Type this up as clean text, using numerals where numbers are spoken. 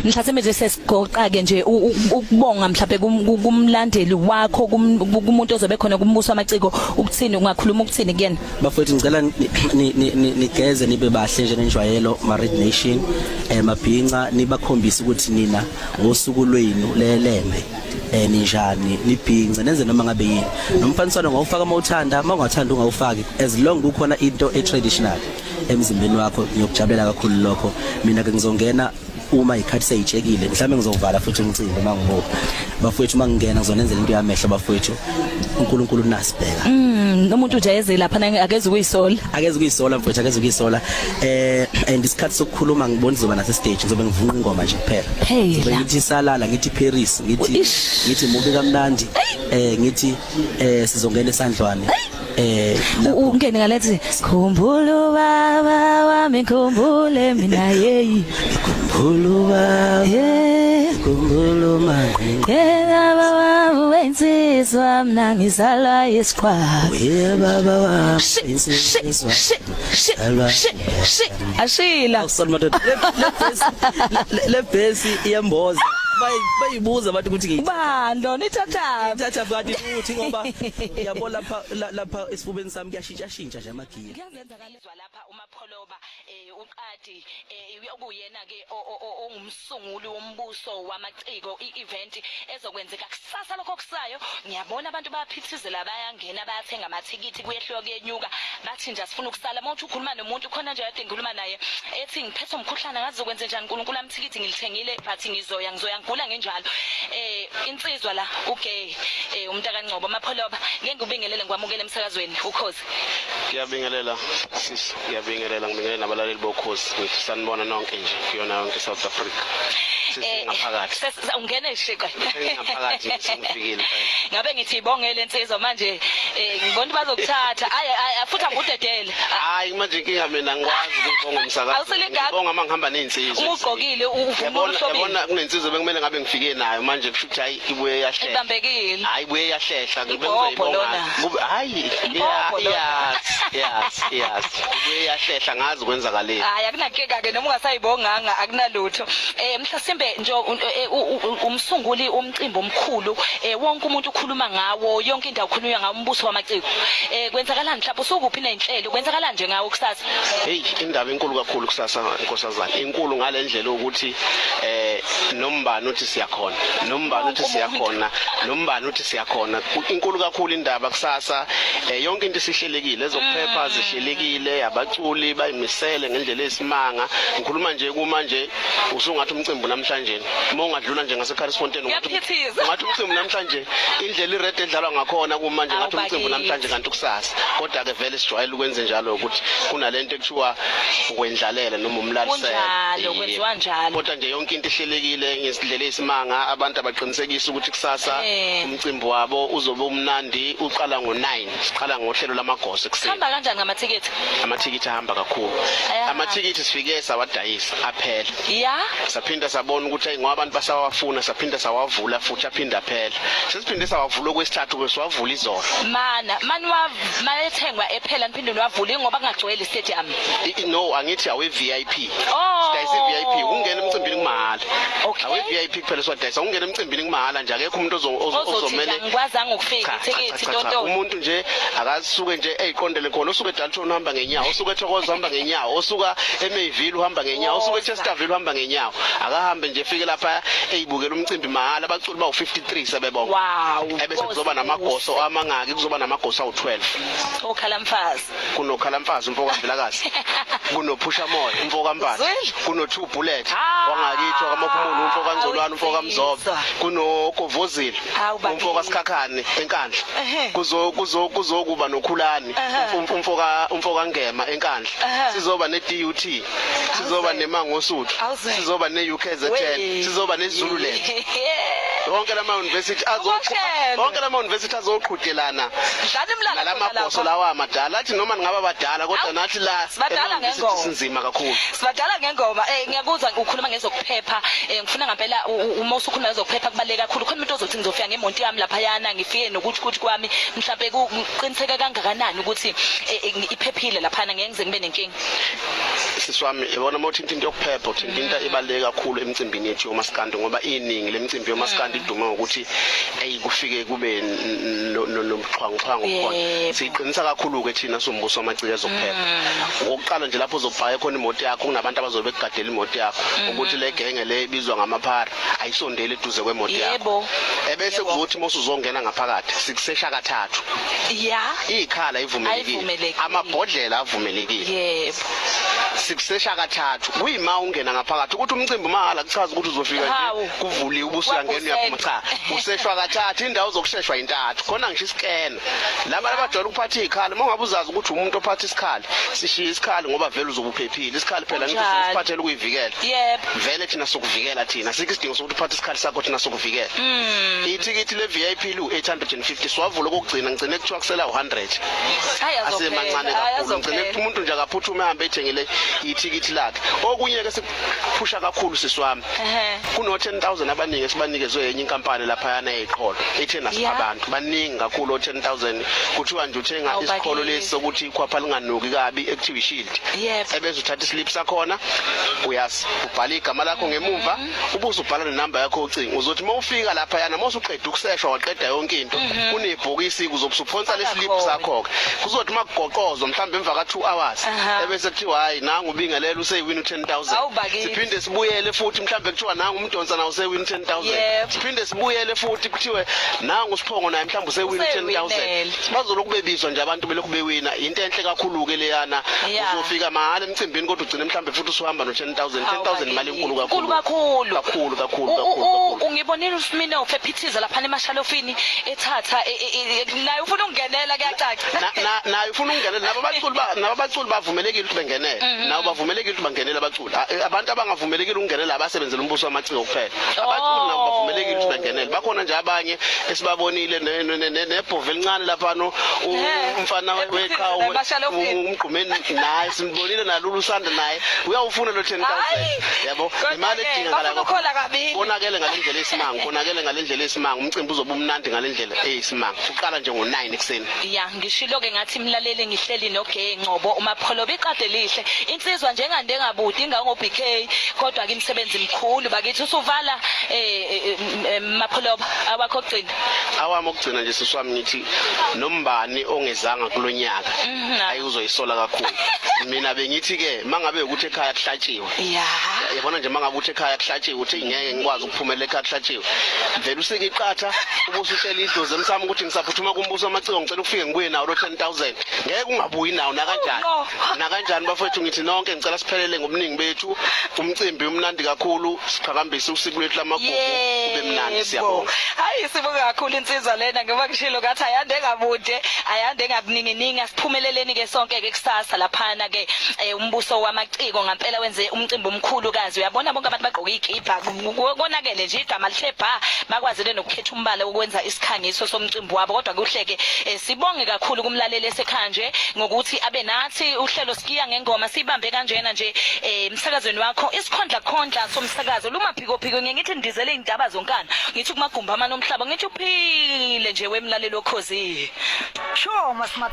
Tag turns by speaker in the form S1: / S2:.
S1: Mhlawumbe nje sesigoqa ke nje ukubonga mhlawumbe kumlandeli wakho, kumuntu ozobe khona kumbuso wamaciko, ukuthini ungakhuluma ukuthini kuyena?
S2: Bafowethu, ngicela nigeze nibe bahle njengenjwayelo, Marid Nation, mabhinca, nibakhombise ukuthi nina ngosuku lwenu lelembe ninjani, nibhince, nenze noma ngabe yini. Nomfaniswano ngawufaka mawuthanda, mawungathanda ungawufaki, as long kukhona into e traditional emzimbeni wakho, ngiyokujabulela kakhulu lokho. Mina ke ngizongena uma ikhathi seyitshekile, mhlawumbe ngizovala futhi umcimbi uma ngibuka. Bafowethu, uma ngingena ngizonenzela into yamehlo. Bafowethu, uNkulunkulu nasibheka.
S1: Umuntu nje eze lapha akeze ukuyisola.
S2: Akeze ukuyisola, mfowethu, akeze ukuyisola. And isikhathi sokukhuluma ngibona izoba nase stage, ngizobe ngivunqa ingoma nje kuphela. Ngizobe ngithi salala, ngithi Paris, ngithi mubi kamnandi, ngithi sizongena esandlwane.
S1: Ungene ngalethi khumbula baba wami, khumbule mina yeyi.
S2: Khumbula baba, khumbula manqe.
S1: Yena baba wensizwa, mina ngizalwa isiqhwaga.
S2: Uye baba wami insizwa.
S1: Ashila.
S2: Awusona madoda, le bhesi iyamboza, bayibuza abantu ukuthi
S1: Bando nithatha.
S2: Thatha kanti futhi ngoba yabo lapha lapha esifubeni sami kuyashintsha shintsha nje amagiya.
S1: Kuyazenzakalizwa lapha uMapholoba, uQadi, okuyena ke ongumsunguli wombuso wamaciko, i-event ezokwenzeka kusasa lokho kusayo. Ngiyabona abantu bayaphithizela, bayangena, bayathenga amathikithi, kuyehliwa kuyenyuka, bathi nje asifuna ukusala. Uma uthi ukhuluma nomuntu khona nje, kade ngikhuluma naye ethi ngiphethe umkhuhlane, ngazi zokwenze njani, uNkulunkulu, amathikithi ngilithengile but ngizoya ngizoya ngigula ngenjalo. Insizwa la ugay, umntaka Ngcobo. Mapholoba, ngeke ngikubingelele, ngikwamukele emsakazweni Ukhozi.
S3: Ngiyabingelela sisi, ngiyabingelela, ngibingelele nabalaleli boKhozi. Ngithi sanibona nonke nje kuyona yonke South Africa. Sisi, ngaphakathi.
S1: Ungene shiqe.
S3: Ngaphakathi sengifikile.
S1: Ngabe ngithi ibongele insizwa manje, ngibona bazokuthatha. Ayi ayi, futhi angudedele.
S3: Hayi, manje inkinga mina ngikwazi ukubonga umsakazo.
S1: Awuseligaba.
S3: Ngibonga uma ngihamba nezinsizwa.
S1: Uma ugqokile uvuma
S3: Yabona
S1: uhlobile.
S3: yabona kunensizwa bekumele ngabe ngifike nayo, manje kusho ukuthi hayi, ibuye yahlehla.
S1: Ibambekile.
S3: Hayi, ibuye yahlehla.
S1: Ibhobho lona.
S3: Kube hayi.
S1: Ibhobho lona.
S3: Yes, ibuye yahlehla, ngazi kwenzakaleni.
S1: Hayi, akunankinga ke noma ungasayibonganga, akunalutho. Mhlasimbe nje umsunguli umcimbi omkhulu, wonke umuntu ukhuluma ngawo, yonke indawo ukhulunywa ngawo, umbuso wamaciko. Kwenzakalani mhlawumbe, usukuphi nezinhlelo, kwenzakalani nje ngawo kusasa?
S3: Hey, indaba enkulu kakhulu kusasa, nkosazana, inkulu ngalendlela ukuthi nombani uthi siyakhona, nombani uthi siyakhona, nombani uthi siyakhona. Inkulu kakhulu indaba kusasa. Yonke into isihlelekile, ezokuphepha zihlelekile, abaculi bayimisele ngendlela eyisimanga. Ngikhuluma nje kumanje usungathi umcimbi namhlanje, uma ungadlula nje ngase Fontein
S1: Kuyaphithiza.
S3: Ungathi umcimbi namhlanje, indlela ired edlalwa ngakhona kumanje, ngathi umcimbi namhlanje kanti kusasa. Kodwa ke vele sijwayele ukwenza njalo ukuthi kunalento ekuthiwa ukwendlalela noma umlalisela.
S1: Kunjalo, kwenziwa njalo.
S3: Kodwa nje yonke into ihlelekile ngesindlela eyisimanga. Abantu abaqinisekisa ukuthi kusasa umcimbi wabo uzobe umnandi. Uqala ngo9, siqala ngohlelo lamagoso ekuseni.
S1: Hamba kanjani ngamathikithi?
S3: Amathikithi ahamba kakhulu. Amathikithi sifike sawadayisa aphela. Saphinda sabona ukuthi ayi, ngoba abantu basawafuna, saphinda sawavula futhi, aphinda aphela. Sesiphinde sawavula okwesithathu ke, siwavula izolo.
S1: Mana mani wa mayethengwa ephela, niphinde niwavule ngoba kungagcwele stadium?
S3: No, angithi awe VIP.
S1: Oh.
S3: Sidayisa i-VIP, ungena emcimbini kumahhala.
S1: Okay.
S3: Awe VIP kuphela siwadayisa, ungena emcimbini kumahhala nje, akekho umuntu
S1: ozothi
S3: ozomele
S1: angikwazanga ukufika,
S3: Cha, cha,
S1: ithikithi
S3: cha, cha, cha.
S1: tonto.
S3: Umuntu nje akasuke nje eyiqondele khona, usuke eDalton uhamba ngenyawo, usuke eThokoza uhamba ngenyawo, osuka eMayville uhamba ngenyawo, osuka eChesterville uhamba ngenyawo. Akahambe nje efike lapha eyibukela umcimbi mahhala. Abaculi bawu-53 sebebonke. Ebese kuzoba namagoso amangaki? Kuzoba namagoso awu-12.
S1: Okhala mfazi.
S3: Kunokhalamfazi umfo kaVilakazi, kunophusha moya umfo kaMbatha,
S1: Zwile.
S3: kuno-two bullet
S1: Ah,
S3: wangakithi wakamaphumulo, umfo kaNzolwane, umfo kaMzobe,
S1: insizwa.
S3: kunogovozile
S1: Hawu, bakithi.
S3: umfo kaSikhakhane eNkandla, kuzokuba noKhulani, umfo kaNgema eNkandla, sizoba ne-DUT, sizoba neMangosuthu,
S1: Awuze.
S3: sizoba ne-UKZN,
S1: Wey.
S3: sizoba neZululand. Wonke lama university
S1: Uboshelwe.
S3: wonke lama university azoqhudelana
S1: Dlala imlala khona
S3: nalamagoso
S1: lapha.
S3: lawa amadala, athi noma ningaba badala kodwa
S1: Awu,
S3: nathi la
S1: sibadala
S3: ema-university
S1: ngengoma.
S3: sinzima kakhulu.
S1: Sibadala ngengoma. Ngiyakuzwa ukhuluma ngezokuphepha. Ngifuna ngempela uma usukhuluma ngezokuphepha kubaluleke kakhulu. Khona umuntu ozothi ngizofika ngemonto yami laphayana, ngifike nokuthi kuthi kwami, mhlambe kuqiniseke kangakanani ukuthi iphephile laphana, ngeke ngize ngibe nenkinga?
S3: Siswami, yabona uma uthinta into yokuphepha, uthinta into ebaluleke kakhulu emcimbini yethu yomaskandi, ngoba iningi lemicimbi yomaskandi idume ngokuthi eyi kufike kube nomxhwanguxhwangu khona. Siyiqinisa kakhulu-ke thina sombuso wamaciko ezokuphepha. Okokuqala nje, lapho uzobhaya khona imoto yakho, kunabantu abazobe bekugadela imoto yakho, ukuthi le genge le ibizwa ngamaphara ayisondeli eduze kwemoto yakho. Ebese kuzothi uma usuzongena ngaphakathi, sikusesha kathathu. Iy'khala ayivumelekile.
S1: Ayivumelekile.
S3: Amabhodlela avumelekile. Sikusesha kathathu kuyima ungena ngaphakathi, ukuthi umcimbi mahhala kuchaza ukuthi uzofika nje kuvuliwe, ubusuyangena, uyaphuma. Cha, useshwa kathathu. Indawo zokusheshwa intathu khona, ngisho isikena laba abajwayele ukuphatha iy'khali. Uma ungabe uzazi ukuthi umuntu ophatha isikhali, sishiye isikhali, ngoba vele uzobe uphephile. Isikhali phela ngithi siphathele ukuyivikela. Vele thina sokuvikela, thina sikho isidingo sokuthi uphathe isikhali sakho, thina sokuvikela. Ithikithi le-VIP lu-850. Siwavula okokugcina, ngigcine kuthiwa kusela u-100.
S1: Hayi,
S3: Asemancane
S1: azophela.
S3: kakhulu. Ngigcine umuntu nje akaphuthume, ahambe ethengele ithikithi lakhe. Okunye-ke sikuphusha kakhulu, sisi wami, kuno-10 000 abaningi esibanikezwe enye inkampani laphayana eyiqholo ethe nasipha abantu baningi kakhulu o-10 000. Kuthiwa nje uthenga
S1: Awu,
S3: isiqholo
S1: bakithi.
S3: lesi sokuthi ikhwapha linganuki kabi, ekuthiwa ishield. Ebese uthatha islip sakhona, uyasi ubhala igama lakho ngemumva, ubuze ubhala nenamba yakho yocingo. Uzothi uma ufika laphayana, uma usuqeda ukuseshwa, waqeda yonke into, kunebhokisi, kuzobe usuphonsa le slip
S1: Khona.
S3: sakho-ke. Kuzothi uma kugoqozwa mhlawumbe emva ka-2 hours, ebese kuthiwa hayi, nangu ubingelela, usewina u-10 000.
S1: Awu, bakithi.
S3: Siphinde sibuyele futhi, mhlawumbe kuthiwa nangu umdonsa, nawo usewina u-10 000. Siphinde sibuyele futhi, kuthiwe nangu usiphongo, naye mhlawumbe usewina u-10 000.
S1: Usewinele.
S3: Bazolokhu bebizwa nje abantu, belokhu bewina. Into enhle kakhulu-ke leyana. Uzofika mahhala emcimbini, kodwa ugcine mhlawumbe futhi usuhamba no-10 000. 10 000 imali enkulu
S1: Inkulu
S3: kakhulu.
S1: Kakhulu.
S3: Kakhulu, kakhulu, kakhulu, kakhulu.
S1: Ungibonile uSminoff ephithiza laphana emashalofini, ethatha naye ufuna ukungenela, kuyacaca.
S3: Naye ufuna ukungenela. Nabo abaculi bavumelekile ukuthi bengenele. Nabo bavumelekile ukuthi bangenele abaculi. Abantu abangavumelekile ukungenela abasebenzela umbuso wamaciko kuphela. Abaculi nabo bavumelekile ukuthi bengenele. Bakhona nje abanye esibabonile nebhova elincane laphana, umfana
S1: Ephithiza
S3: weqhawe
S1: emashalofini.
S3: Umgqumeni, naye simbonile, nalulu usanda, naye uyawufuna lo 10 000.
S1: Hayi.
S3: Yabo,
S1: Kodwa
S3: imali
S1: ke,
S3: edingakala.
S1: Bafuna ukukhola kabili.
S3: Konakele ngale ndlela eyisimanga, konakele ngale ndlela eyisimanga. Umcimbi uzobe umnandi ngale ndlela eyisimanga. Uqala nje ngo-9 ekuseni.
S1: Ya, ngishilo-ke ngathi, mlaleli, ngihleli noGay Ngcobo uMapholoba, iqade lihle, insizwa njengande engabudi ingango-BK, kodwa-ke imisebenzi mkhulu bakithi. Usuvala, Mapholoba, awakho okugcina.
S3: Awami okugcina nje, sisi wami, ngithi nombani ongezanga kulo nyaka ayi uzoyisola kakhulu. Mina bengithi-ke mangabe ukuthi ekhaya kuhlatshiwe, yabona nje, mangabe uthi ekhaya kuhlatshiwe, uthi ngeke ngikwazi ukuphumela ekhaya kuhlatshiwe, vele usike iqatha, ubusutshela idlozi emsamo ukuthi ngisaphuthuma kumbuso wamaciko, ngicela ukufike ngibuye nawo lo 10 000. Ngeke ungabuyi nawo nakanjani.
S1: Oh, no.
S3: Nakanjani bafowethu, ngithi nonke ngicela siphelele ngobuningi bethu. Umcimbi umnandi kakhulu, siqhakambise usiko lwethu lamagugu, ube mnandi. Siyabonga.
S1: Hayi, sibonga kakhulu insizwa lena, ngoba kushilo ngathi ayande ngabude, ayande ngakuninginingi. Asiphumeleleni ke sonke ke kusasa laphana ke. Umbuso wamaciko ngampela wenze umcimbi omkhulu kazi. Uyabona, bonke abantu bagqoke ikipa, konakele nje, igama lihle bha. Bakwazile nokukhetha umbala ukwenza isikhangiso somcimbi wabo, kodwa kuhleke. Sibonge kakhulu kumlaleli esekhaya nje ngokuthi abe nathi. Uhlelo sikiya ngengoma sibambe kanjena nje emsakazweni wakho, isikhondla khondla somsakazo lumaphiko phiko. Ngiye ngithi ndizele indaba zonkana, ngithi kumagumbi amane omhlaba, ngithi uphile nje wemlaleli okhozi.
S4: Sure, Masmat.